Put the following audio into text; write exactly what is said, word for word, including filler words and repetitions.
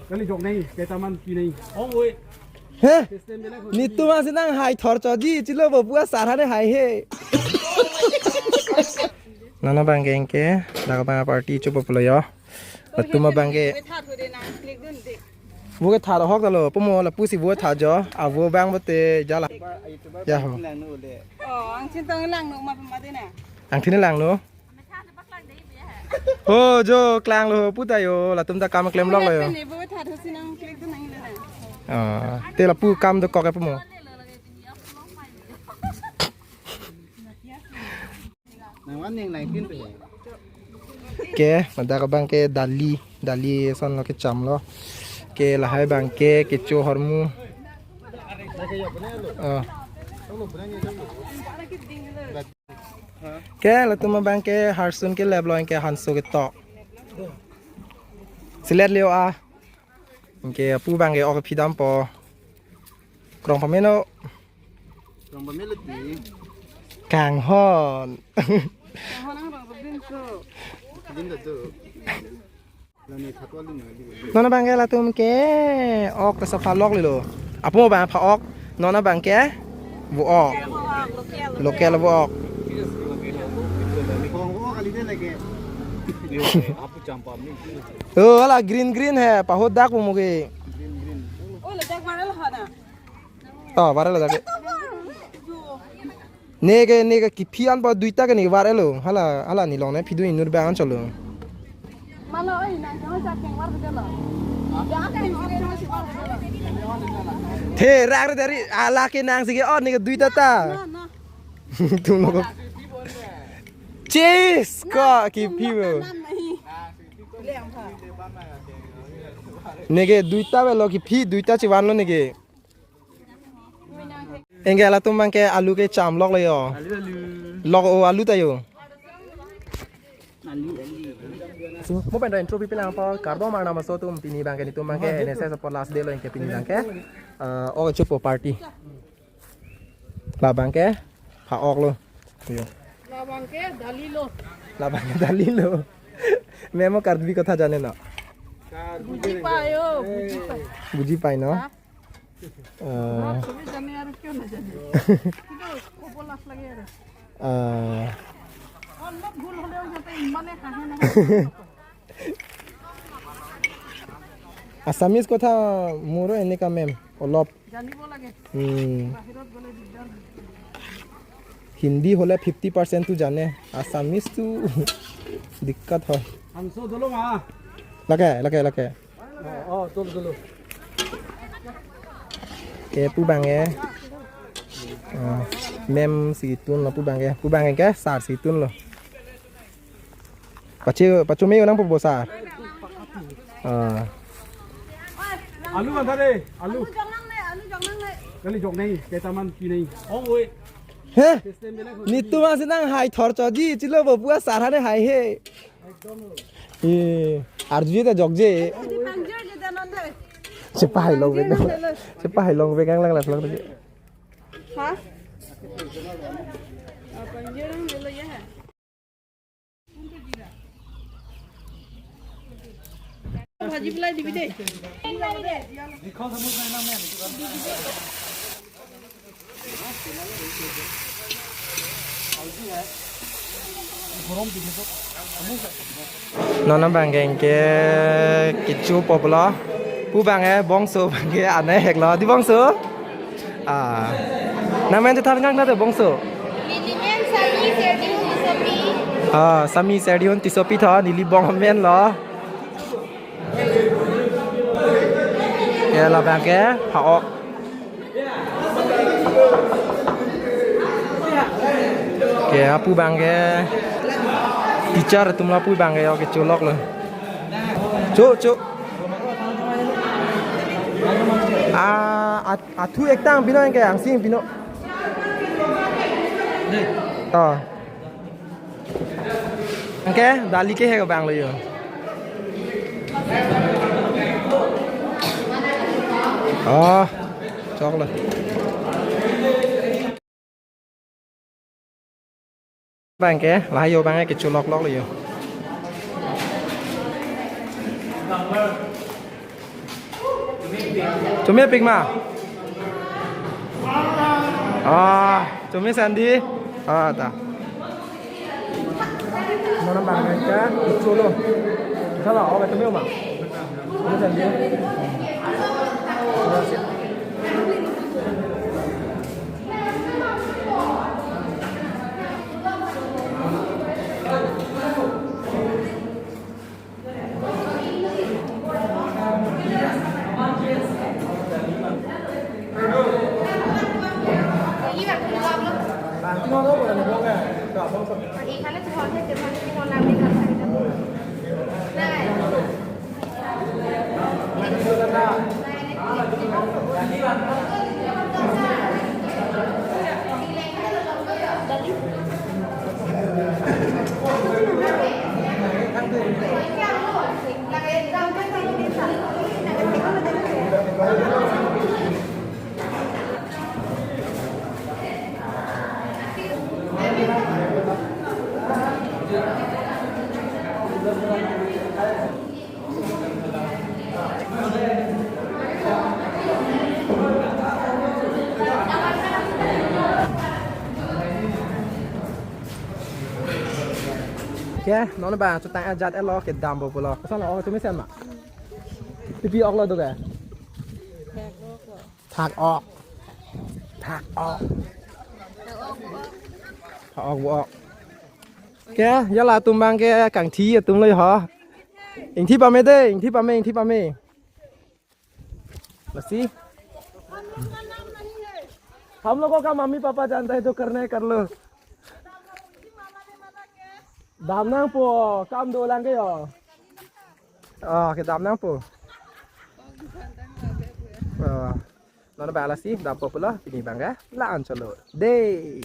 Kali jok nai, kaita man pi nai. Ong oi. He? System bela ko. Netum asi nanghai thor choji, chilo bo pu asar hane hai he. Non abangke, dak abang party chopo pulo yo. Latum abangke. Vo ke thar ahok ta lo, pumo lapusi vo thar jo, avo abang bote jala. Ya ho. Oh, angthin tong langno ma pama de na. Angthin langno. Oh, jo klanglo pu ta yo, latum ta kam klemlok lo yo. Pene vo thar si nang klik tu nang le na. Ah, te lapu kam dokok ya pumo. Nang wan yang naikin pe. Ke, ladak abangke dali, dali ason lo kechamlo. Ke lahai abangke kecho ahormu. Oh. Ke latum abangke harsun ke lab lo, anke hanso ketok. Silet leo a. Anke apu abangke ok pidampo. Krong pameno. Krong pamelo ti. Kanghon. Kanghon ang rong pabin so. Din da tu. Lani thatu alin na di. Non abangke latum ke ok ta sapha lok lilo. Apu abang pha ok. Non abangke vo ok. Local vo ok. Krong vo ok kali de lagi. Apu champa mi. Oh, hala green green he, pahot dak mo ke. Oh, ladak viral ho na. Oh, viral ladak ke. Neke, neke kiphi an pa duita ke ne viral lo. Hala, hala ne long ne phi dun inut bang cholo. Malo oi, nang jong sa keng viral lo. Jang keng viral lo. The rak re dari ala ke nang sige, oh, neke duita ta. Na, na. Tum lo ko. Cheese ko kiphi bo. Nam nahi. Neke duita avelo, kiphi duita chevan lo neke. Anke latum abangke alu kecham lok lo yo. Alu, alu. Lok o alu ta yo. Alu, alu. Mo pen do intro pipi lang po, kardom arnam aso atum, pini abangke netum abangke N S S apor last day lo, anke pini abangke, eh, ok chopo party. Labangke pha ok lo. Yo. Labangke dali lo. Labangke dali lo. Ma'am o Karbi kotha jane na? Buji pai o, buji pai. Buji pai no? Ha? Eh. Sab jane aur kyon na jane? Kito ko bolas lage aur. Eh. Olop bhul holeo jate imane hahe na. Assamese kotha muro eneka ma'am, olop. Janibo lage. Hmm. Bahirot gole digdar. Hindi hole fifty percent tu jane, Assamese tu dikkat hoy. Hanso dolo ma. Lake, lake, lake. Oh, oh, dolo, dolo. Ke pu abangke. Oh, ma'am si tun lo pu abangke. Pu abangke ke sir si tun lo. Pache, pacho me nang po bo sir. Ah. Alu man tha de, alu. Alu jok nang le, alu jok nang le. Kali jok nai, kaita man pi nai. Ong oi. He? System bela ko. Netum asi nanghai thor choji, chilo bo pu asar hane hai he. Eh, arju ta jokje. Di pangjor je danon de. Chepai long ve. Pangjor nang delo. Chepai long ve kang lang las long. Ha? Ah, pangjor nang delo ya. Bhaji pilai dibi de. Non abangke kecho populo. Pu abangke bongso abangke ane hek lo. Di bongso? Ah. Nangmen chethan kang na de bongso? Neli men Sami Serdihun Tissopi. Ah, Sami Serdihun Tissopi tho, neli bong amen lo. Ya labangke pha ok. Ke apu abangke teacher atum lapu abangke ok kecho lok lo. Cho, cho. Ah, at Athu ektang pino anke angsing pino. Oh. Anke dali ke he abang lo yo. Oh. Chok lo. Abangke, lahai yo abangke kecho lok lok lo yo. Chomepik ma? Ah, chome sandi. Ah, ta. Non abang ka cholo. Salah, oh, chome ma? Chome sandi. Ke, non abang chotang ajat elo kedampo pulo. Koson lo, oh, chome sen ma? Pipi ok lo do ke? Thak ok. Thak ok. Thak ok bo ok. Ke, ya latum abang ke kangthi atum lo ho. Ingthi pame de, ingthi pame, ingthi pame. Lasi. हम लोगों का mummy papa जानता है, जो करना है कर लो. Dam nangpo, kam dolang ke yo. Oh, kedam nangpo. Oh. Non abang lasi, dampo pulo, pini abang ke la-an cholo. Dei.